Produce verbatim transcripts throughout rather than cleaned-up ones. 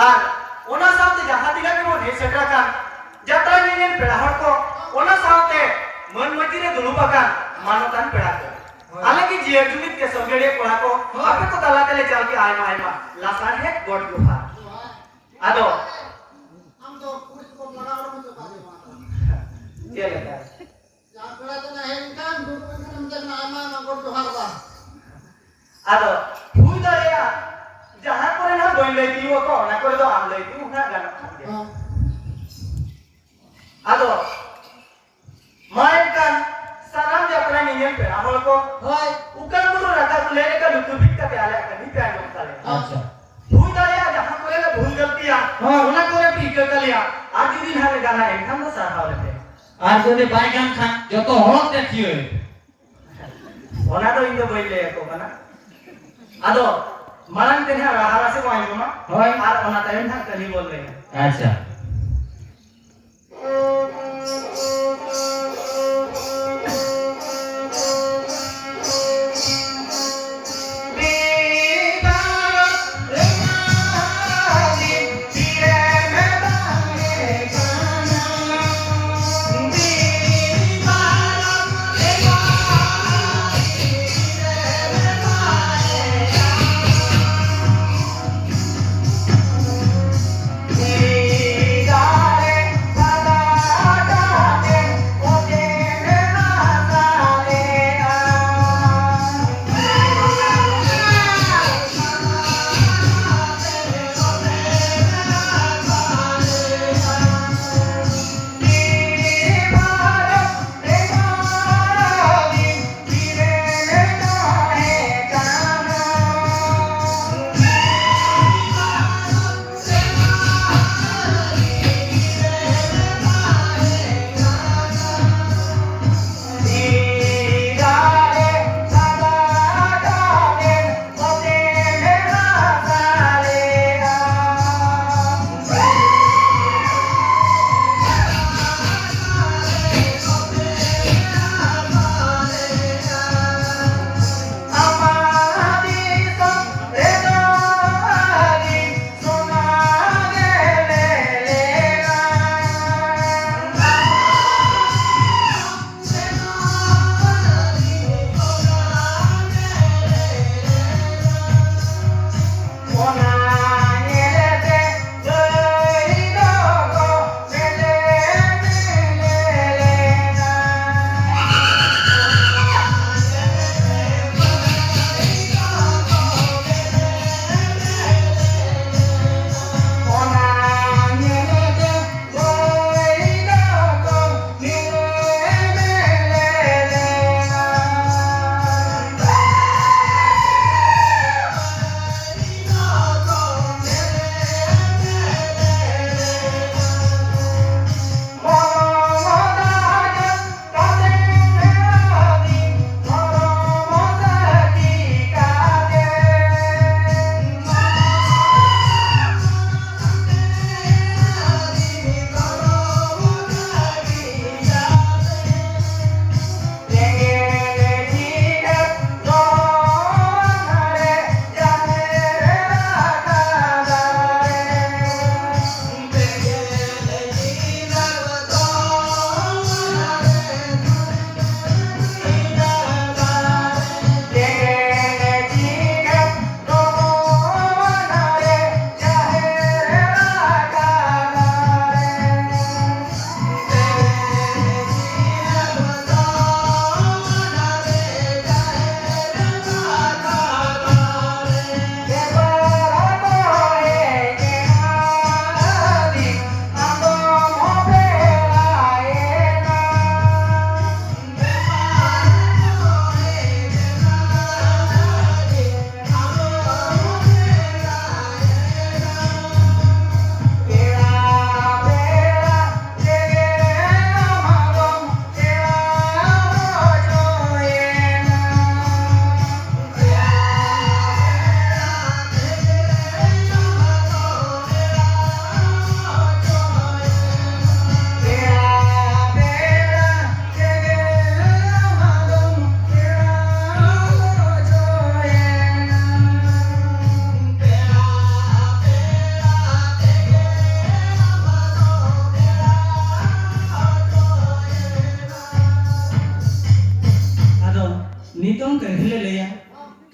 ᱟᱨ ᱚᱱᱟ ᱥᱟᱶᱛᱮ ᱡᱟᱦᱟᱸ ᱛᱤᱱᱟᱹᱜ ᱜᱮᱵᱚᱱ ᱦᱮᱡ ᱥᱮᱴᱮᱨ ᱟᱠᱟᱱ ᱡᱟᱛᱨᱟ ᱧᱮᱧᱮᱞ ᱯᱮᱲᱟ ᱦᱚᱲ ᱠᱚ, ᱚᱱᱟ ᱥᱟᱶᱛᱮ ᱢᱟᱹᱱ ᱢᱟᱹᱪᱤ ᱨᱮ ᱫᱩᱲᱩᱵ ᱟᱠᱟᱱ ᱢᱟᱱᱚᱛᱟᱱ ᱯᱮᱲᱟ ᱠᱚ, ᱦᱳᱭ᱾ ᱟᱞᱮ ᱜᱮ ᱡᱤᱭᱟᱹᱲ ᱡᱩᱢᱤᱫ ᱠᱮᱥᱚᱱ ᱜᱟᱹᱲᱤᱭᱟᱹ ᱠᱚᱲᱟ ᱠᱚ, ᱦᱳᱭ᱾ ᱟᱯᱮ ᱠᱚ ᱛᱟᱞᱟ ᱛᱮᱞᱮ ᱪᱟᱞ ᱠᱮᱜᱼᱟ ᱟᱭᱢᱟ ᱟᱭᱢᱟ ᱞᱟᱥᱟᱲᱦᱮᱫ ᱜᱚᱰ ᱡᱚᱦᱟᱨ᱾ ᱟᱫᱚ ᱟᱢ ᱫᱚ ᱠᱩᱲᱤ ᱠᱚ ᱞᱟᱜᱟᱣ ᱨᱮᱦᱚᱸ ᱪᱟᱵᱟᱜ ᱜᱮ ᱵᱟᱝ᱾ ᱪᱮᱫ ᱞᱮᱠᱟ? ᱡᱟᱦᱟᱸ ᱯᱮᱲᱟ ᱛᱟᱞᱮ ᱦᱮᱡ ᱞᱮᱱᱠᱷᱟᱱ, ᱫᱩᱲᱩᱵ ᱞᱮᱱᱠᱷᱟᱱ ᱚᱱᱛᱮ ᱠᱷᱚᱱᱟᱜ ᱟᱭᱢᱟ ᱟᱭᱢᱟ ᱜᱚᱰ ᱡᱚᱦᱟᱨ ᱫᱟ᱾ ᱟᱫᱚ ᱦᱩᱭ ᱫᱟᱲᱮᱭᱟᱜᱼᱟ, ᱡᱟᱦᱟᱸ ᱠᱚᱨᱮ ᱱᱟᱜ ᱵᱟᱹᱧ ᱞᱟᱹᱭ ᱛᱤᱭᱳᱜ ᱟᱠᱚ, ᱚᱱᱟ ᱠᱚᱨᱮ ᱫᱚ ᱟᱢ ᱞᱟᱹᱭ ᱛᱤᱭᱳᱜ ᱱᱟᱜ ᱜᱟᱱᱚᱜ ᱠᱟᱱ ᱜᱮᱭᱟ᱾ ᱦᱚᱸ᱾ ᱟᱫᱚ ᱢᱟ ᱮᱱᱠᱷᱟᱱ ᱥᱟᱱᱟᱢ ᱡᱟᱛᱨᱟ ᱧᱮᱧᱮᱞ ᱯᱮᱲᱟ ᱦᱚᱲ ᱠᱚ, ᱦᱳᱭ᱾ ᱩᱠᱟᱞ ᱵᱩᱨᱩ ᱨᱟᱠᱟᱵ ᱞᱮ ᱞᱮᱠᱟ ᱞᱩᱛᱩᱨ ᱵᱤᱫ ᱠᱟᱛᱮ ᱟᱞᱮᱭᱟᱜ ᱠᱟᱹᱢᱤ ᱯᱮ ᱟᱸᱡᱚᱢ ᱛᱟᱞᱮᱭᱟ᱾ ᱟᱪᱪᱷᱟ᱾ ᱦᱩᱭ ᱫᱟᱲᱮᱭᱟᱜᱼᱟ, ᱡᱟᱦᱟᱸ ᱠᱚᱨᱮ ᱞᱮ ᱵᱷᱩᱞ ᱜᱟᱹᱞᱛᱤᱭᱟ, ᱦᱳᱭ᱾ ᱚᱱᱟ ᱠᱚᱨᱮ ᱯᱮ ᱤᱠᱟᱹ ᱠᱟᱞᱮᱭᱟ᱾ ᱟᱨ ᱡᱩᱫᱤ ᱱᱟᱦᱟᱜ ᱞᱮ ᱜᱟᱱᱟ, ᱮᱱᱠᱷᱟᱱ ᱫᱚ ᱥᱟᱨᱦᱟᱣ ᱞᱮᱯᱮ᱾ ᱟᱨ ᱡᱩᱫᱤ ᱵᱟᱭ ᱜᱟᱱ ᱠᱷᱟᱱ, ᱡᱚᱛᱚ ᱦᱚᱲ ᱛᱮ ᱛᱷᱤᱭᱟᱹ᱾ ᱚᱱᱟ ᱫᱚ ᱤᱧ ᱫᱚ ᱵᱟᱹᱧ ᱞᱟᱹᱭ ᱟᱠᱚ ᱠᱟᱱᱟ᱾ ᱟᱫᱚ ᱢᱟᱲᱟᱝ ᱛᱮ ᱱᱟᱦᱟᱜ ᱨᱟᱦᱟ ᱨᱟᱥᱮ ᱵᱚᱱ ᱟᱸᱡᱚᱢᱟ᱾ ᱦᱳᱭ᱾ ᱟᱨ ᱚᱱᱟ ᱛᱟᱭᱚᱢ ᱱᱟᱦᱟᱜ ᱠᱟᱹᱦᱱᱤ ᱵᱚᱱ ᱞᱟᱹᱭᱟ᱾ ᱟᱪᱪᱷᱟ᱾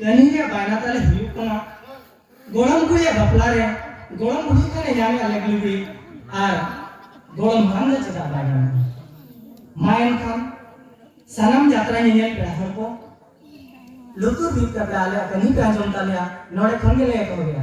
ᱠᱟᱹᱦᱱᱤ ᱨᱮᱭᱟᱜ ᱵᱟᱭᱱᱟ ᱛᱟᱞᱮ ᱦᱩᱭᱩᱜ ᱠᱟᱱᱟ, ᱜᱚᱲᱚᱢ ᱠᱩᱲᱤᱭᱟᱜ ᱵᱟᱯᱞᱟ ᱨᱮ ᱜᱚᱲᱚᱢ ᱵᱩᱲᱦᱤ ᱠᱷᱟᱱᱮ ᱧᱟᱢᱮᱜᱼᱟ ᱞᱮᱜᱽ ᱞᱩᱜᱽᱲᱤ, ᱟᱨ ᱜᱚᱲᱚᱢ ᱦᱟᱲᱟᱢ ᱫᱚ ᱪᱮᱫᱟᱜ ᱵᱟᱭ ᱧᱟᱢᱟ? ᱢᱟ ᱮᱱᱠᱷᱟᱱ ᱥᱟᱱᱟᱢ ᱡᱟᱛᱨᱟ ᱧᱮᱧᱮᱞ ᱯᱮᱲᱟ ᱦᱚᱲ ᱠᱚ, ᱞᱩᱛᱩᱨ ᱵᱤᱫ ᱠᱟᱛᱮ ᱟᱞᱮᱭᱟᱜ ᱠᱟᱹᱦᱱᱤ ᱯᱮ ᱟᱸᱡᱚᱢ ᱛᱟᱞᱮᱭᱟ᱾ ᱱᱚᱰᱮ ᱠᱷᱚᱱ ᱜᱮᱞᱮ ᱮᱛᱚᱦᱚᱵᱮᱜᱼᱟ᱾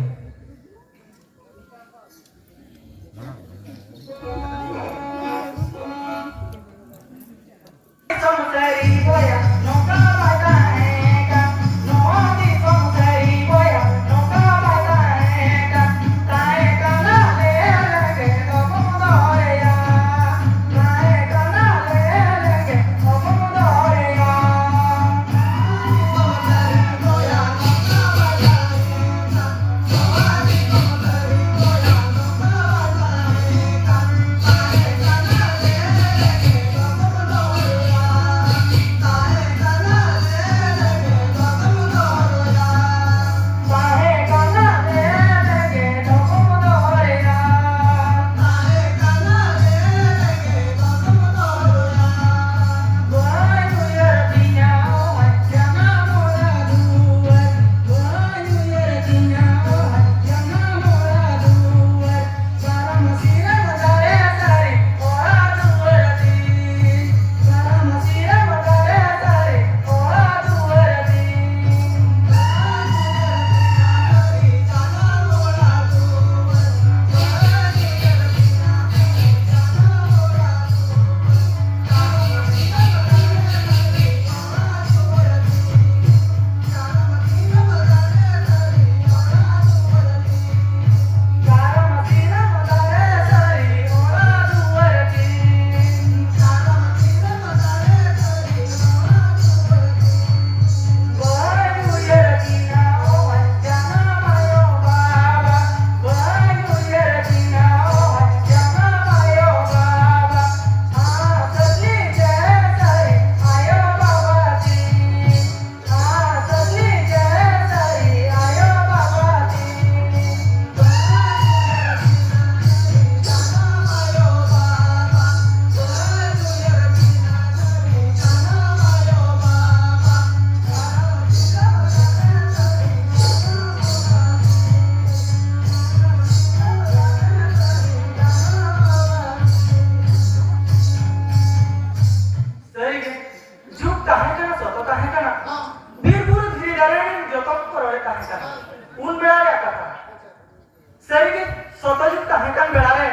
ᱥᱟᱹᱨᱤᱜᱮ, ᱥᱚᱛᱚᱡᱩᱜᱽ ᱛᱟᱦᱮᱸ ᱠᱟᱱ ᱵᱮᱲᱟ ᱨᱮ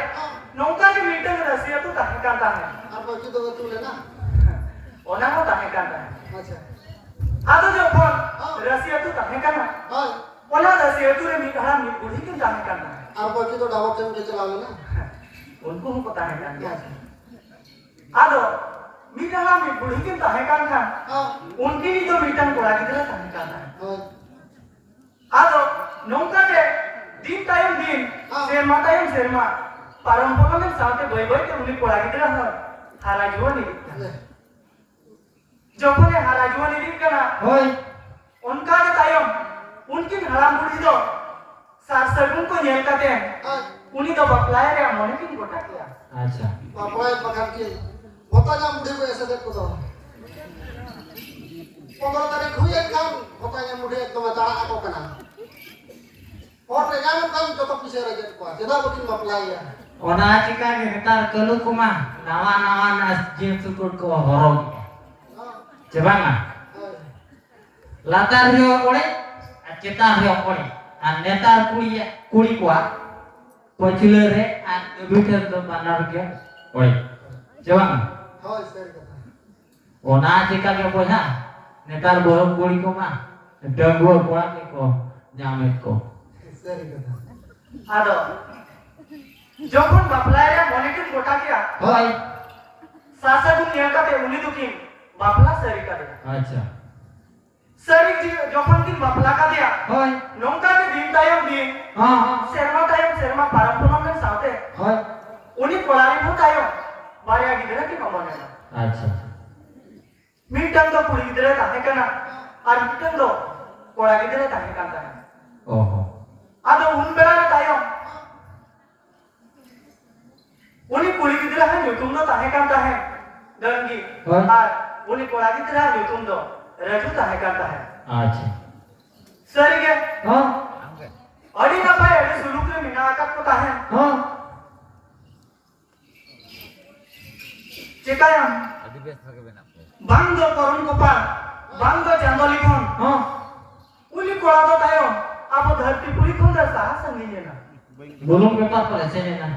ᱱᱚᱝᱠᱟ ᱜᱮ ᱢᱤᱫᱴᱟᱝ ᱨᱟᱹᱥᱤ ᱟᱹᱛᱩ ᱛᱟᱦᱮᱸ ᱠᱟᱱ ᱛᱟᱦᱮᱸᱫ᱾ ᱟᱨ ᱵᱟᱹᱠᱤ ᱫᱚ ᱟᱹᱛᱩ ᱞᱮᱱᱟ? ᱚᱱᱟ ᱦᱚᱸ ᱛᱟᱦᱮᱸ ᱠᱟᱱ ᱛᱟᱦᱮᱸᱫ᱾ ᱟᱪᱪᱷᱟ᱾ ᱟᱫᱚ ᱡᱚᱠᱷᱚᱱ ᱦᱚᱸ᱾ ᱨᱟᱹᱥᱤ ᱟᱹᱛᱩ ᱛᱟᱦᱮᱸ ᱠᱟᱱᱟ, ᱦᱳᱭ᱾ ᱚᱱᱟ ᱨᱟᱹᱥᱤ ᱟᱹᱛᱩ ᱨᱮ ᱢᱤᱫ ᱦᱟᱲᱟᱢ ᱢᱤᱫ ᱵᱩᱲᱦᱤ ᱠᱤᱱ ᱛᱟᱦᱮᱸ ᱠᱟᱱ ᱛᱟᱦᱮᱸᱫ᱾ ᱟᱨ ᱵᱟᱹᱠᱤ ᱫᱚ ᱰᱟᱵᱚᱨ ᱴᱷᱮᱱ ᱠᱚ ᱪᱟᱞᱟᱣ ᱞᱮᱱᱟ? ᱩᱱᱠᱩ ᱦᱚᱸᱠᱚ ᱛᱟᱦᱮᱸ ᱠᱟᱱ ᱜᱮᱭᱟ᱾ ᱟᱪᱪᱷᱟ᱾ ᱟᱫᱚ ᱢᱤᱫ ᱦᱟᱲᱟᱢ ᱢᱤᱫ ᱵᱩᱲᱦᱤ ᱠᱤᱱ ᱛᱟᱦᱮᱸ ᱠᱟᱱ ᱠᱷᱟᱱ, ᱦᱚᱸ᱾ ᱩᱱᱠᱤᱱᱤᱡ ᱫᱚ ᱢᱤᱫᱴᱟᱝ ᱠᱚᱲᱟ ᱜᱤᱫᱽᱨᱟᱹ ᱛᱟᱦᱮᱸ ᱠᱟᱱ ᱛᱟᱦᱮᱸᱫ᱾ ᱦᱳᱭ᱾ ᱟᱫᱚ ᱱᱚᱝᱠᱟ ᱜᱮ ᱫᱤᱱ ᱛᱟᱭᱚᱢ ᱫᱤᱱ, ᱦᱚᱸ᱾ ᱥᱮᱨᱢᱟ ᱛᱟᱭᱚᱢ ᱥᱮᱨᱢᱟ ᱯᱟᱨᱚᱢ ᱯᱟᱨᱚᱢᱮᱱ ᱥᱟᱶᱛᱮ ᱵᱟᱹᱭ ᱵᱟᱹᱭ ᱛᱮ ᱩᱱᱤ ᱠᱚᱲᱟ ᱜᱤᱫᱽᱨᱟᱹ ᱦᱚᱸ ᱦᱟᱨᱟ ᱡᱩᱣᱟᱹᱱ ᱤᱫᱤᱜ ᱠᱟᱱᱟ᱾ ᱦᱮᱸ᱾ ᱡᱚᱠᱷᱚᱱᱮ ᱦᱟᱨᱟ ᱡᱩᱣᱟᱹᱱ ᱤᱫᱤᱜ ᱠᱟᱱᱟ, ᱦᱳᱭ᱾ ᱚᱱᱠᱟ ᱜᱮ ᱛᱟᱭᱚᱢ ᱩᱱᱠᱤᱱ ᱦᱟᱲᱟᱢ ᱵᱩᱲᱦᱤ ᱫᱚ ᱥᱟᱨ ᱥᱟᱹᱜᱩᱱ ᱠᱚ ᱧᱮᱞ ᱠᱟᱛᱮ ᱦᱳᱭ᱾ ᱩᱱᱤ ᱫᱚ ᱵᱟᱯᱞᱟᱭ ᱨᱮᱭᱟᱜ ᱢᱚᱱᱮ ᱠᱤᱱ ᱜᱚᱴᱟ ᱠᱮᱫᱟ᱾ ᱟᱪᱪᱷᱟ᱾ ᱵᱟᱯᱞᱟᱭ ᱵᱟᱠᱷᱟᱱ ᱠᱤᱱ ᱵᱷᱚᱛᱟ ᱧᱟᱢ ᱵᱩᱰᱷᱤ ᱠᱚ ᱮᱥᱮᱫᱮᱫ ᱠᱚᱫᱚ᱾ ᱯᱚᱱᱫᱽᱨᱚ ᱛᱟᱹᱨᱤᱠᱷ ᱦᱩᱭᱮᱱ ᱠᱷᱟᱱ ᱵᱷᱚᱛᱟ ᱧᱟᱢ ᱵᱩᱰᱷᱤ ᱮᱠᱫᱚᱢᱮ ᱛᱟᱲᱟᱜ ᱟᱠᱚ ᱠᱟᱱᱟ᱾ ᱦᱚᱲ ᱨᱮ ᱧᱟᱢ ᱠᱷᱟᱱ ᱡᱚᱛᱚ ᱯᱩᱭᱥᱟᱹ ᱨᱮᱡᱮᱫ ᱠᱚᱣᱟ, ᱪᱮᱫᱟᱜ ᱵᱟᱹᱠᱤᱱ ᱵᱟᱯᱞᱟᱭᱮᱭᱟ? ᱚᱱᱟ ᱪᱤᱠᱟ ᱜᱮ ᱱᱮᱛᱟᱨ ᱠᱟᱹᱞᱩ ᱠᱚᱢᱟ ᱱᱟᱣᱟ ᱱᱟᱣᱟ ᱱᱟᱥ ᱡᱤᱱᱥ ᱠᱳᱴ ᱠᱚ ᱦᱚᱨᱚᱜ ᱮᱫᱟ᱾ ᱦᱮᱸ᱾ ᱪᱮ ᱵᱟᱝᱟ? ᱦᱳᱭ᱾ ᱞᱟᱛᱟᱨ ᱨᱮᱦᱚᱸ ᱚᱲᱮᱡ ᱟᱨ ᱪᱮᱛᱟᱱ ᱨᱮᱦᱚᱸ ᱚᱲᱮᱡ᱾ ᱟᱨ ᱱᱮᱛᱟᱨ ᱠᱩᱲᱤᱭᱟᱜ, ᱠᱩᱲᱤ ᱠᱚᱣᱟᱜ ᱯᱟᱹᱪᱷᱞᱟᱹ ᱨᱮ ᱟᱨ ᱟᱹᱵᱤ ᱴᱷᱮᱱ ᱫᱚ ᱵᱟᱱᱟᱨ ᱜᱮ ᱚᱲᱮᱡ᱾ ᱪᱮ ᱵᱟᱝᱟ? ᱦᱳᱭ, ᱥᱟᱹᱨᱤ ᱠᱟᱛᱷᱟ᱾ ᱚᱱᱟ ᱪᱤᱠᱟ ᱜᱮ ᱵᱚᱭᱦᱟ, ᱱᱮᱛᱟᱨ ᱵᱟᱹᱦᱩ ᱠᱩᱲᱤ ᱠᱚᱢᱟ ᱰᱟᱺᱜᱩᱣᱟᱹ ᱠᱚᱲᱟ ᱜᱮᱠᱚ ᱧᱟᱢᱮᱫ ᱠᱚ᱾ ᱥᱟᱹᱨᱤ ᱠᱟᱛᱷᱟ᱾ ᱟᱫᱚ ᱡᱚᱠᱷᱚᱱ ᱵᱟᱯᱞᱟ ᱨᱮᱭᱟᱜ ᱢᱚᱱᱮ ᱠᱤᱱ ᱜᱚᱴᱟ ᱠᱮᱜᱼᱟ, ᱦᱳᱭ᱾ ᱥᱟᱨ ᱥᱟᱹᱜᱩᱱ ᱧᱮᱞ ᱠᱟᱛᱮ ᱩᱱᱤ ᱫᱚᱠᱤᱱ ᱵᱟᱯᱞᱟ ᱥᱟᱹᱨᱤ ᱠᱟᱫᱮᱭᱟ᱾ ᱟᱪᱪᱷᱟ᱾ ᱥᱟᱹᱨᱤ ᱡᱤ-, ᱡᱚᱠᱷᱚᱱ ᱠᱤᱱ ᱵᱟᱯᱞᱟ ᱠᱟᱫᱮᱭᱟ, ᱦᱳᱭ᱾ ᱱᱚᱝᱠᱟ ᱜᱮ ᱫᱤᱱ ᱛᱟᱭᱚᱢ ᱫᱤᱱ, ᱦᱚᱸ, ᱦᱚᱸ᱾ ᱥᱮᱨᱢᱟ ᱛᱟᱭᱚᱢ ᱥᱮᱨᱢᱟ ᱯᱟᱨᱚᱢ ᱯᱟᱨᱚᱢ ᱞᱮᱱ ᱥᱟᱶᱛᱮ, ᱦᱳᱭ᱾ ᱩᱱᱤ ᱠᱚᱲᱟ ᱨᱮᱱ ᱦᱚᱸ ᱛᱟᱭᱚᱢ ᱵᱟᱨᱭᱟ ᱜᱤᱫᱽᱨᱟᱹ ᱠᱤᱱ ᱚᱢᱚᱱ ᱮᱱᱟ᱾ ᱟᱪᱪᱷᱟ᱾ ᱢᱤᱫᱴᱟᱝ ᱫᱚ ᱠᱩᱲᱤ ᱜᱤᱫᱽᱨᱟᱹ ᱛᱟᱦᱮᱸ ᱠᱟᱱᱟ ᱟᱨ ᱢᱤᱫᱴᱟᱝ ᱫᱚ ᱠᱚᱲᱟ ᱜᱤᱫᱽᱨᱟᱹ ᱛᱟᱦᱮᱸ ᱠᱟᱱ ᱛᱟᱦᱮᱸᱫ᱾ ᱚ ᱦᱚᱸ᱾ ᱟᱫᱚ ᱩᱱ ᱵᱮᱲᱟ ᱨᱮ ᱛᱟᱭᱚᱢ ᱩᱱᱤ ᱠᱩᱲᱤ ᱜᱤᱫᱽᱨᱟᱹ ᱦᱚᱸ ᱧᱩᱛᱩᱢ ᱫᱚ ᱛᱟᱦᱮᱸ ᱠᱟᱱ ᱛᱟᱦᱮᱸᱫ ᱰᱟᱹᱝᱜᱤ᱾ ᱦᱳᱭ᱾ ᱟᱨ ᱩᱱᱤ ᱠᱚᱲᱟ ᱜᱤᱫᱽᱨᱟᱹ ᱦᱚᱸ ᱧᱩᱛᱩᱢ ᱫᱚ ᱨᱟᱡᱩ ᱛᱟᱦᱮᱸ ᱠᱟᱱ ᱛᱟᱦᱮᱸᱫ᱾ ᱟᱪᱪᱷᱟ᱾ ᱥᱟᱹᱨᱤᱜᱮ᱾ ᱦᱚᱸ᱾ ᱟᱹᱰᱤ ᱱᱟᱯᱟᱭ, ᱟᱹᱰᱤ ᱥᱩᱞᱩᱠ ᱨᱮ ᱢᱮᱱᱟᱜ ᱟᱠᱟᱫ ᱠᱚ ᱛᱟᱦᱮᱸᱫ᱾ ᱦᱚᱸ᱾ ᱪᱮᱠᱟᱭᱟᱢ? ᱟᱹᱰᱤ ᱵᱮᱥ ᱵᱷᱟᱜᱮ ᱢᱮᱱᱟᱜ ᱠᱚᱣᱟ᱾ ᱵᱟᱝ ᱫᱚ ᱯᱚᱨᱚᱢ ᱠᱚᱯᱟᱞ, ᱵᱟᱝ ᱫᱚ ᱪᱟᱸᱫᱚ ᱞᱤᱠᱷᱚᱱ᱾ ᱦᱚᱸ᱾ ᱩᱱᱤ ᱠᱚᱲᱟ ᱫᱚ ᱛᱟᱭᱚᱢ ᱟᱵᱚ ᱫᱷᱟᱹᱨᱛᱤ ᱯᱩᱨᱤ ᱠᱷᱚᱱ ᱫᱚ ᱥᱟᱦᱟ ᱥᱟᱺᱜᱤᱧ ᱮᱱᱟ᱾ ᱵᱩᱞᱩᱝ ᱵᱮᱯᱟᱨ ᱠᱚ ᱮᱥᱮᱫ ᱮᱱᱟ᱾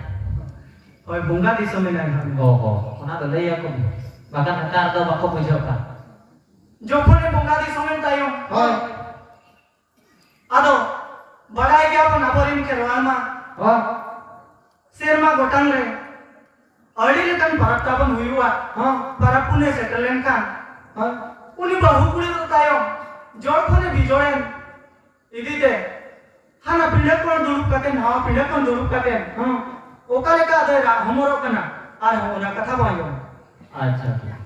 ᱦᱳᱭ, ᱵᱚᱸᱜᱟ ᱫᱤᱥᱚᱢ ᱮᱱᱟ ᱮᱱᱠᱷᱟᱱ᱾ ᱚ ᱦᱚ, ᱚᱱᱟ ᱫᱚ ᱞᱟᱹᱭ ᱟᱠᱚ ᱢᱮ, ᱵᱟᱠᱷᱟᱱ ᱱᱮᱛᱟᱨ ᱫᱚ ᱵᱟᱠᱚ ᱵᱩᱡᱷᱟᱹᱣ ᱠᱟᱱ᱾ ᱡᱚᱠᱷᱚᱱᱮ ᱵᱚᱸᱜᱟ ᱫᱤᱥᱚᱢᱮᱱ ᱛᱟᱭᱚᱢ, ᱦᱳᱭ᱾ ᱟᱫᱚ ᱵᱟᱲᱟᱭ ᱜᱮᱭᱟᱵᱚᱱ ᱟᱵᱚᱨᱮᱱ ᱠᱷᱮᱨᱣᱟᱲ ᱢᱟ, ᱦᱳᱭ᱾ ᱥᱮᱨᱢᱟ ᱜᱚᱴᱟᱝ ᱨᱮ ᱟᱹᱰᱤ ᱞᱮᱠᱟᱱ ᱯᱚᱨᱚᱵᱽ ᱛᱟᱵᱚᱱ ᱦᱩᱭᱩᱜᱼᱟ᱾ ᱦᱚᱸ᱾ ᱯᱚᱨᱚᱵᱽ ᱯᱩᱱᱟᱹᱭ ᱥᱮᱴᱮᱨ ᱞᱮᱱᱠᱷᱟᱱ, ᱦᱳᱭ᱾ ᱩᱱᱤ ᱵᱟᱹᱦᱩ ᱠᱩᱲᱤ ᱫᱚ ᱛᱟᱭᱚᱢ ᱡᱚᱲ ᱠᱷᱚᱱᱮ ᱵᱤᱡᱚᱲᱮᱱ ᱤᱫᱤ ᱛᱮ ᱦᱟᱱᱟ ᱯᱤᱸᱰᱟᱹ ᱠᱚ ᱫᱩᱲᱩᱵ ᱠᱟᱛᱮ, ᱱᱟᱣᱟ ᱯᱤᱸᱰᱟᱹ ᱠᱚ ᱫᱩᱲᱩᱵ ᱠᱟᱛᱮ, ᱦᱚᱸ᱾ ᱚᱠᱟ ᱞᱮᱠᱟ ᱟᱫᱚᱭ ᱨᱟᱜ ᱦᱚᱢᱚᱨᱚᱜ ᱠᱟᱱᱟ ᱟᱨ ᱦᱚᱸ ᱚᱱᱟ ᱠᱟᱛᱷᱟ ᱵᱚᱱ ᱟᱸᱡᱚᱢᱟ᱾ ᱟᱪᱪᱷᱟ, ᱟᱪᱪᱷᱟ᱾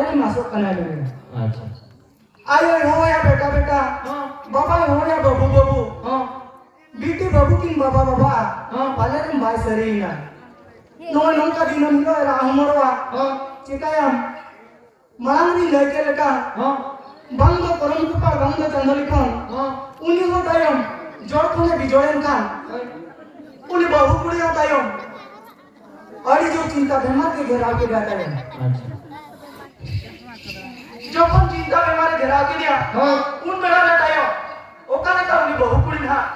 ᱟᱥᱚᱜ ᱠᱟᱱᱟ ᱢᱮᱱᱟ᱾ ᱟᱪᱪᱷᱟ᱾ ᱟᱭᱳᱭ ᱦᱚᱦᱚᱭᱟ ᱵᱮᱴᱟ ᱵᱮᱴᱟ, ᱦᱚᱸ᱾ ᱵᱟᱵᱟᱭ ᱦᱚᱦᱚᱭᱟ ᱵᱟᱹᱵᱩ ᱵᱟᱹᱵᱩ, ᱦᱚᱸ᱾ ᱵᱤᱴᱤ ᱵᱟᱹᱵᱩ ᱠᱤᱱ ᱵᱟᱵᱟ ᱵᱟᱵᱟ, ᱦᱚᱸ᱾ ᱯᱟᱞᱮᱱ ᱵᱟᱭ ᱥᱟᱹᱨᱤᱭᱮᱱᱟ᱾ ᱱᱚᱜᱼᱚᱭ ᱱᱚᱝᱠᱟ ᱫᱤᱱᱟᱹᱢ ᱦᱤᱞᱳᱜ ᱮ ᱨᱟᱜ ᱦᱚᱢᱚᱨᱚᱜᱼᱟ᱾ ᱦᱚᱸ᱾ ᱪᱮᱠᱟᱭᱟᱢ? ᱢᱟᱲᱟᱝ ᱨᱤᱧ ᱞᱟᱹᱭ ᱠᱮᱫ ᱞᱮᱠᱟ, ᱦᱚᱸ᱾ ᱵᱟᱝ ᱫᱚ ᱠᱚᱨᱚᱢ ᱠᱚᱯᱟᱲ, ᱵᱟᱝ ᱫᱚ ᱪᱟᱸᱫᱚ ᱞᱤᱠᱷᱚᱱ, ᱦᱚᱸ᱾ ᱩᱱᱤ ᱦᱚᱸ ᱛᱟᱭᱚᱢ ᱡᱚᱲ ᱠᱷᱚᱱᱮ ᱵᱤᱡᱚᱲᱮᱱ ᱠᱷᱟᱱ, ᱦᱳᱭ᱾ ᱩᱱᱤ ᱵᱟᱹᱦᱩ ᱠᱩᱲᱤ ᱦᱚᱸ ᱛᱟᱭᱚᱢ ᱟᱹᱰᱤ ᱡᱳᱨ ᱪᱤᱱᱛᱟ ᱵᱮᱢᱟᱨ ᱛᱮ ᱜᱷᱮᱨᱟᱣ ᱠᱮᱫᱟ ᱛᱟᱭᱚᱢ᱾ ᱟᱪᱪᱷᱟ᱾ ᱡᱚᱠᱷᱚᱱ ᱪᱤᱱᱛᱟ ᱵᱮᱢᱟᱨᱮ ᱜᱷᱮᱨᱟᱣ ᱠᱮᱫᱮᱭᱟ, ᱦᱚᱸ᱾ ᱩᱱ ᱵᱮᱲᱟ ᱨᱮ ᱛᱟᱭᱚᱢ ᱚᱠᱟ ᱞᱮᱠᱟ ᱩᱱᱤ ᱵᱟᱹᱦᱩ ᱠᱩᱲᱤ ᱱᱟᱦᱟᱜ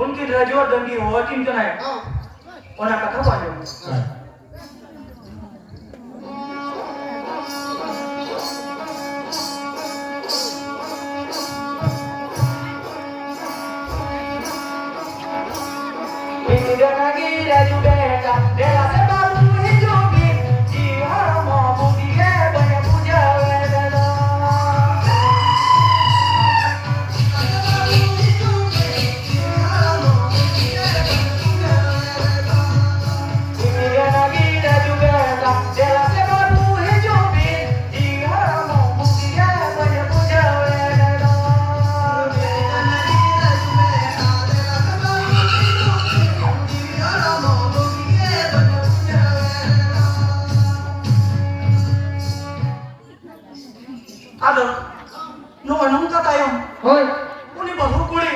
ᱩᱱᱠᱤᱱ ᱨᱟᱹᱡᱩᱣᱟᱜ ᱰᱟᱹᱝᱜᱤ ᱦᱚᱦᱚ ᱠᱤᱱ ᱠᱟᱱᱟᱭ, ᱦᱚᱸ᱾ ᱚᱱᱟ ᱠᱟᱛᱷᱟ ᱵᱚ ᱟᱸᱡᱚᱢᱟ᱾ ᱦᱮᱸ᱾ ᱨᱟᱹᱡᱩ ᱵᱮᱴᱟ, ᱫᱮᱞᱟ ᱥᱮ ᱵᱟᱹᱵᱩ ᱦᱤᱡᱩᱜ ᱵᱤᱱ, ᱡᱤᱣᱤ ᱦᱚᱲᱢᱚ ᱵᱩᱜᱤ ᱜᱮ ᱵᱟᱹᱧ ᱵᱩᱡᱷᱟᱹᱣ ᱮᱫ ᱫᱚ᱾ ᱟᱫᱚ ᱱᱚᱜᱼᱚ ᱱᱚᱝᱠᱟ ᱛᱟᱭᱚᱢ, ᱦᱳᱭ᱾ ᱩᱱᱤ ᱵᱟᱹᱦᱩ ᱠᱩᱲᱤ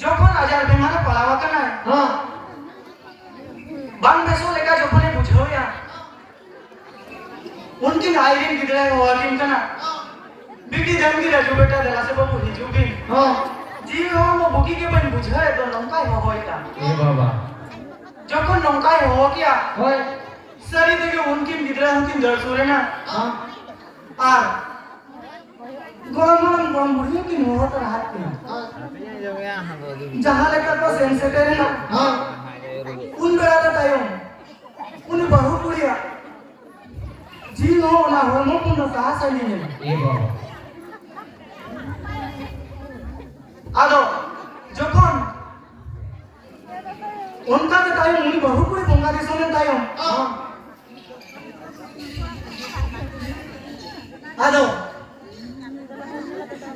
ᱡᱚᱠᱷᱚᱱ ᱟᱡᱟᱨ ᱵᱮᱢᱟᱨᱮ ᱯᱟᱲᱟᱣ ᱟᱠᱟᱱᱟᱭ, ᱦᱚᱸ᱾ ᱵᱟᱝ ᱵᱮᱥᱚᱜ ᱞᱮᱠᱟ ᱡᱚᱠᱷᱚᱱᱮ ᱵᱩᱡᱷᱟᱹᱣᱮᱜᱼᱟ, ᱩᱱᱠᱤᱱ ᱟᱡᱨᱮᱱ ᱜᱤᱫᱽᱨᱟᱹᱭ ᱦᱚᱦᱚ ᱟᱹᱠᱤᱱ ᱠᱟᱱᱟ, "ᱵᱤᱴᱤ ᱫᱮᱢ ᱜᱮ ᱨᱟᱡᱩ ᱵᱮᱴᱟ, ᱫᱮᱞᱟ ᱥᱮ ᱵᱟᱹᱵᱩ ᱦᱤᱡᱩᱜ ᱵᱤᱱ᱾ ᱦᱚᱸ᱾ ᱡᱤᱣᱤ ᱦᱚᱲᱢᱚ ᱵᱩᱜᱤ ᱜᱮ ᱵᱟᱹᱧ ᱵᱩᱡᱷᱟᱹᱣᱮᱫ ᱫᱚ", ᱱᱚᱝᱠᱟᱭ ᱦᱚᱦᱚᱭᱮᱫᱟ᱾ ᱮ ᱵᱟᱵᱟ᱾ ᱡᱚᱠᱷᱚᱱ ᱱᱚᱝᱠᱟᱭ ᱦᱚᱦᱚ ᱠᱮᱜᱼᱟ, ᱦᱳᱭ᱾ ᱥᱟᱹᱨᱤ ᱛᱮᱜᱮ ᱩᱱᱠᱤᱱ ᱜᱤᱫᱽᱨᱟᱹ ᱦᱚᱸᱠᱤᱱ ᱫᱟᱹᱲ ᱥᱩᱨᱮᱱᱟ᱾ ᱦᱚᱸ᱾ ᱟᱨ ᱜᱚᱲᱚᱢ ᱦᱟᱲᱟᱢ ᱜᱚᱲᱚᱢ ᱵᱩᱲᱦᱤ ᱦᱚᱸᱠᱤᱱ ᱦᱚᱦᱚ ᱛᱚᱨᱟ ᱟᱫ ᱠᱤᱱᱟ᱾ ᱡᱟᱦᱟᱸ ᱞᱮᱠᱟ ᱠᱚ ᱥᱮᱱ ᱥᱮᱴᱮᱨᱮᱱᱟ, ᱦᱚᱸ᱾ ᱩᱱ ᱵᱮᱲᱟ ᱨᱮ ᱛᱟᱭᱚᱢ ᱩᱱᱤ ᱵᱟᱹᱦᱩ ᱠᱩᱲᱤᱭᱟᱜ ᱡᱤᱣᱤ ᱦᱚᱸ ᱚᱱᱟ ᱦᱚᱲᱢᱚ ᱠᱷᱚᱱ ᱫᱚ ᱥᱟᱦᱟ ᱥᱟᱺᱜᱤᱧ ᱮᱱᱟ᱾ ᱮ ᱵᱟᱵᱟ᱾ ᱟᱫᱚ ᱡᱚᱠᱷᱚᱱ ᱚᱱᱠᱟ ᱜᱮ ᱛᱟᱭᱚᱢ ᱩᱱᱤ ᱵᱟᱹᱦᱩ ᱠᱩᱲᱤ ᱵᱚᱸᱜᱟ ᱫᱤᱥᱚᱢ ᱮᱱ ᱛᱟᱭᱚᱢ, ᱦᱚᱸ᱾ ᱟᱫᱚ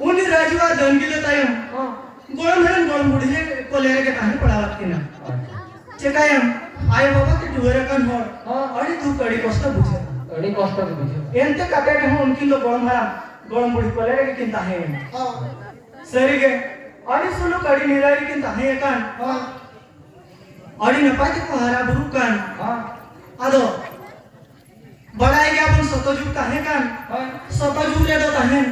ᱩᱱᱤ ᱨᱟᱡᱩ ᱟᱨ ᱫᱟᱹᱱᱜᱤᱞᱟᱹ ᱛᱟᱭᱚᱢ ᱦᱚᱸ᱾ ᱜᱚᱲᱚᱢ ᱦᱟᱲᱟᱢ ᱜᱚᱲᱚᱢ ᱵᱩᱰᱷᱤ ᱠᱚᱞᱮ ᱨᱮᱜᱮ ᱛᱟᱦᱮᱸ ᱯᱟᱲᱟᱣᱟᱫ ᱠᱤᱱᱟ᱾ ᱟᱪᱪᱷᱟ᱾ ᱪᱮᱠᱟᱭᱟᱢ? ᱟᱭᱳ ᱵᱟᱵᱟ ᱛᱮ ᱴᱩᱣᱟᱹᱨ ᱟᱠᱟᱱ ᱦᱚᱲ ᱦᱚᱸ᱾ ᱟᱹᱰᱤ ᱫᱩᱠ, ᱟᱹᱰᱤ ᱠᱚᱥᱴᱚ ᱵᱩᱡᱷᱟᱹᱜᱼᱟ᱾ ᱟᱹᱰᱤ ᱠᱚᱥᱴᱚ ᱜᱮ ᱵᱩᱡᱷᱟᱹᱜᱼᱟ᱾ ᱮᱱᱛᱮ ᱠᱟᱛᱮ ᱨᱮᱦᱚᱸ ᱩᱱᱠᱤᱱ ᱫᱚ ᱜᱚᱲᱚᱢ ᱦᱟᱲᱟᱢ ᱜᱚᱲᱚᱢ ᱵᱩᱰᱷᱤ ᱠᱚᱞᱮ ᱨᱮᱜᱮ ᱠᱤᱱ ᱛᱟᱦᱮᱸᱭᱮᱱᱟ᱾ ᱦᱚᱸ᱾ ᱥᱟᱹᱨᱤᱜᱮ ᱟᱹᱰᱤ ᱥᱩᱞᱩᱠ, ᱟᱹᱰᱤ ᱱᱤᱨᱟᱹᱭ ᱠᱤᱱ ᱛᱟᱦᱮᱸ ᱟᱠᱟᱱ᱾ ᱦᱚᱸ᱾ ᱟᱹᱰᱤ ᱱᱟᱯᱟᱭ ᱛᱮᱠᱚ ᱦᱟᱨᱟ ᱵᱩᱨᱩᱜ ᱠᱟᱱ᱾ ᱦᱚᱸ᱾ ᱟᱫᱚ ᱵᱟᱲᱟᱭ ᱜᱮᱭᱟᱵᱚᱱ, ᱥᱚᱛᱚ ᱡᱩᱜᱽ ᱛᱟᱦᱮᱸ ᱠᱟᱱ᱾ ᱦᱳᱭ᱾ ᱥᱚᱛᱚ ᱡᱩᱜᱽ ᱨᱮᱫᱚ ᱛᱟᱦᱮᱱ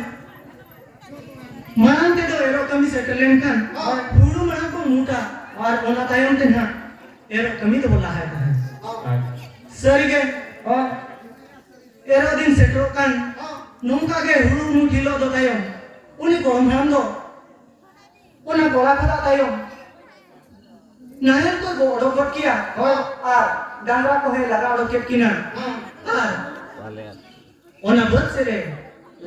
ᱢᱟᱲᱟᱝ ᱛᱮᱫᱚ ᱮᱨᱚᱜ ᱠᱟᱹᱢᱤ ᱥᱮᱴᱮᱨ ᱞᱮᱱᱠᱷᱟᱱ ᱦᱳᱭ᱾ ᱦᱩᱲᱩ ᱢᱟᱲᱟᱝ ᱠᱚ ᱢᱩᱴᱟ ᱟᱨ ᱚᱱᱟ ᱛᱟᱭᱚᱢ ᱛᱮ ᱱᱟᱦᱟᱜ ᱮᱨᱚᱜ ᱠᱟᱹᱢᱤ ᱫᱚᱵᱚ ᱞᱟᱦᱟᱭ ᱛᱟᱦᱮᱸᱫ᱾ ᱦᱳᱭ᱾ ᱥᱟᱹᱨᱤᱜᱮ ᱦᱳᱭ᱾ ᱮᱨᱚᱜ ᱫᱤᱱ ᱥᱮᱴᱮᱨᱚᱜ ᱠᱟᱱ᱾ ᱦᱳᱭ᱾ ᱱᱚᱝᱠᱟ ᱜᱮ ᱦᱩᱲᱩ ᱢᱩᱴ ᱦᱤᱞᱳᱜ ᱫᱚ ᱛᱟᱭᱚᱢ ᱩᱱᱤ ᱜᱚᱲᱚᱢ ᱦᱟᱲᱟᱢ ᱫᱚ ᱚᱱᱟ ᱜᱚᱲᱟ ᱠᱷᱚᱱᱟᱜ ᱛᱟᱭᱚᱢ ᱱᱟᱦᱮᱞ ᱠᱚ ᱜᱚ ᱚᱰᱚᱠ ᱜᱚᱫ ᱠᱮᱭᱟ᱾ ᱦᱳᱭ᱾ ᱟᱨ ᱰᱟᱝᱨᱟ ᱠᱚᱦᱚᱸᱭ ᱞᱟᱜᱟ ᱚᱰᱚᱠ ᱠᱮᱫ ᱠᱤᱱᱟ᱾ ᱦᱮᱸ᱾ ᱟᱨ ᱚᱱᱟ ᱵᱟᱹᱫᱽ ᱥᱮᱫ ᱨᱮ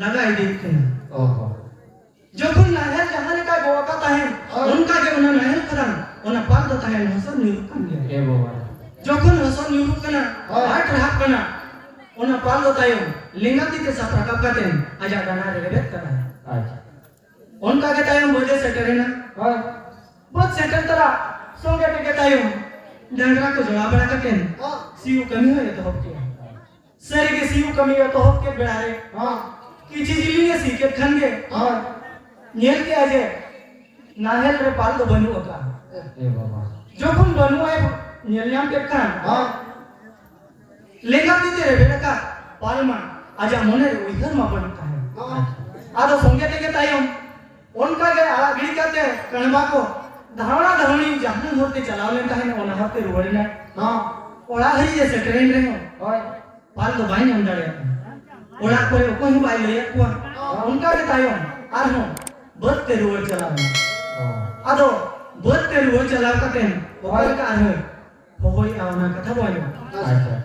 ᱞᱟᱜᱟ ᱤᱫᱤᱭᱮᱫ ᱠᱤᱱᱟ᱾ ᱚ ᱦᱚᱸ᱾ ᱡᱚᱠᱷᱚᱱ ᱱᱟᱦᱮᱞ ᱡᱟᱦᱟᱸ ᱞᱮᱠᱟ ᱜᱚᱜ ᱟᱠᱟᱫ ᱛᱟᱦᱮᱸᱫ, ᱦᱳᱭ᱾ ᱚᱱᱠᱟ ᱜᱮ ᱚᱱᱟ ᱱᱟᱦᱮᱞ ᱠᱷᱟᱫᱟᱱ, ᱚᱱᱟ ᱯᱟᱞ ᱫᱚ ᱛᱟᱦᱮᱸᱫ ᱦᱚᱥᱚᱨ ᱧᱩᱨᱩᱜ ᱠᱟᱱ ᱜᱮᱭᱟ᱾ ᱮ ᱵᱟᱵᱟ᱾ ᱡᱚᱠᱷᱚᱱ ᱦᱚᱥᱚᱨ ᱧᱩᱨᱩᱜ ᱠᱟᱱᱟ, ᱦᱳᱭ᱾ ᱟᱨ ᱴᱨᱟᱦᱟᱜ ᱠᱟᱱᱟ, ᱚᱱᱟ ᱯᱟᱞ ᱫᱚ ᱛᱟᱭᱚᱢ ᱞᱮᱸᱜᱟ ᱛᱤ ᱛᱮ ᱥᱟᱵ ᱨᱟᱠᱟᱵ ᱠᱟᱛᱮ ᱟᱡᱟᱜ ᱰᱟᱸᱰᱟ ᱨᱮ ᱨᱮᱵᱮᱫ ᱠᱟᱫᱟᱭ᱾ ᱟᱪᱪᱷᱟ᱾ ᱚᱱᱠᱟ ᱜᱮ ᱛᱟᱭᱚᱢ ᱵᱟᱹᱫ ᱮ ᱥᱮᱴᱮᱨᱮᱱᱟ᱾ ᱦᱳᱭ᱾ ᱵᱟᱹᱫ ᱥᱮᱴᱮᱨ ᱛᱚᱨᱟ ᱥᱚᱸᱜᱮ ᱛᱮᱜᱮ ᱛᱟᱭᱚᱢ ᱰᱟᱝᱨᱟ ᱠᱚ ᱡᱚᱲᱟᱣ ᱵᱟᱲᱟ ᱠᱟᱛᱮ ᱦᱚᱸ᱾ ᱥᱤᱭᱳᱜ ᱠᱟᱹᱢᱤ ᱦᱚᱸ ᱮᱛᱚᱦᱚᱵ ᱠᱮᱫᱟ᱾ ᱥᱟᱹᱨᱤ ᱜᱮ ᱥᱤᱭᱳᱜ ᱠᱟᱹᱢᱤ ᱮᱛᱚᱦᱚᱵ ᱠᱮᱫ ᱵᱮᱲᱟ ᱨᱮ ᱦᱚᱸ᱾ ᱠᱤᱪᱷᱤ ᱡᱤᱞᱤᱧ ᱮ ᱥᱤ ᱠᱮᱫ ᱠᱷᱟᱱ ᱜᱮ ᱦᱚᱸ᱾ ᱧᱮᱞ ᱠᱮᱫᱼᱟ ᱡᱮ ᱱᱟᱦᱮᱞ ᱨᱮ ᱯᱟᱞ ᱫᱚ ᱵᱟᱹᱱᱩᱜ ᱟᱠᱟᱫᱼᱟ᱾ ᱮ ᱵᱟᱵᱟ᱾ ᱡᱚᱠᱷᱚᱱ ᱵᱟᱹᱱᱩᱜᱼᱟ ᱧᱮᱞ ᱧᱟᱢ ᱠᱮᱫ ᱠᱷᱟᱱ ᱦᱚᱸ᱾ ᱞᱮᱸᱜᱟ ᱛᱤ ᱛᱮ ᱨᱮᱵᱮᱫ ᱟᱠᱟᱫ ᱯᱟᱞ ᱢᱟ ᱟᱡᱟᱜ ᱢᱚᱱᱮ ᱨᱮ ᱩᱭᱦᱟᱹᱨ ᱢᱟ ᱵᱟᱹᱱᱩᱜ ᱛᱟᱦᱮᱸ᱾ ᱦᱚᱸ᱾ ᱟᱫᱚ ᱥᱚᱸᱜᱮ ᱛᱮᱜᱮ ᱛᱟᱭᱚᱢ ᱚᱱᱠᱟ ᱜᱮ ᱟᱲᱟᱜ ᱜᱤᱰᱤ ᱠᱟᱛᱮ ᱠᱟᱬᱵᱟ ᱠᱚ ᱫᱷᱟᱣᱲᱟ ᱫᱷᱟᱣᱲᱤ ᱡᱟᱦᱟᱸ ᱦᱚᱨ ᱛᱮ ᱪᱟᱞᱟᱣ ᱞᱮᱱ ᱛᱟᱦᱮᱸᱫ, ᱚᱱᱟ ᱦᱚᱨ ᱛᱮ ᱨᱩᱣᱟᱹᱲ ᱮᱱᱟ᱾ ᱦᱚᱸ᱾ ᱚᱲᱟᱜ ᱦᱟᱹᱨᱤᱡ ᱮ ᱥᱮᱴᱮᱨᱮᱱ ᱨᱮᱦᱚᱸ ᱦᱳᱭ᱾ ᱯᱟᱞ ᱫᱚ ᱵᱟᱭ ᱧᱟᱢ ᱫᱟᱲᱮᱭᱟᱜ ᱠᱟᱱᱟ᱾ ᱚᱲᱟᱜ ᱠᱚᱨᱮ ᱚᱠᱚᱭ ᱦᱚᱸ ᱵᱟᱭ ᱞᱟᱹᱭᱟᱫ ᱠᱚᱣᱟ᱾ ᱚᱱᱠᱟ ᱜᱮ ᱛᱟᱭᱚᱢ ᱟᱨᱦᱚᱸ ᱵᱟᱹᱫ ᱛᱮ ᱨᱩᱣᱟᱹᱲ ᱪᱟᱞᱟᱣ ᱮᱱᱟ᱾ ᱦᱚᱸ᱾ ᱟᱫᱚ ᱵᱟᱹᱫ ᱛᱮ ᱨᱩᱣᱟᱹᱲ ᱪᱟᱞᱟᱣ ᱠᱟᱛᱮ ᱚᱠᱟ ᱞᱮᱠᱟ ᱟᱨᱦᱚᱸ ᱦᱚᱦᱚᱭᱮᱫᱼᱟ, ᱚᱱᱟ ᱠᱟᱛᱷᱟ ᱵᱚᱱ ᱟᱸᱡᱚᱢᱟ᱾ ᱟᱪᱪᱷᱟ᱾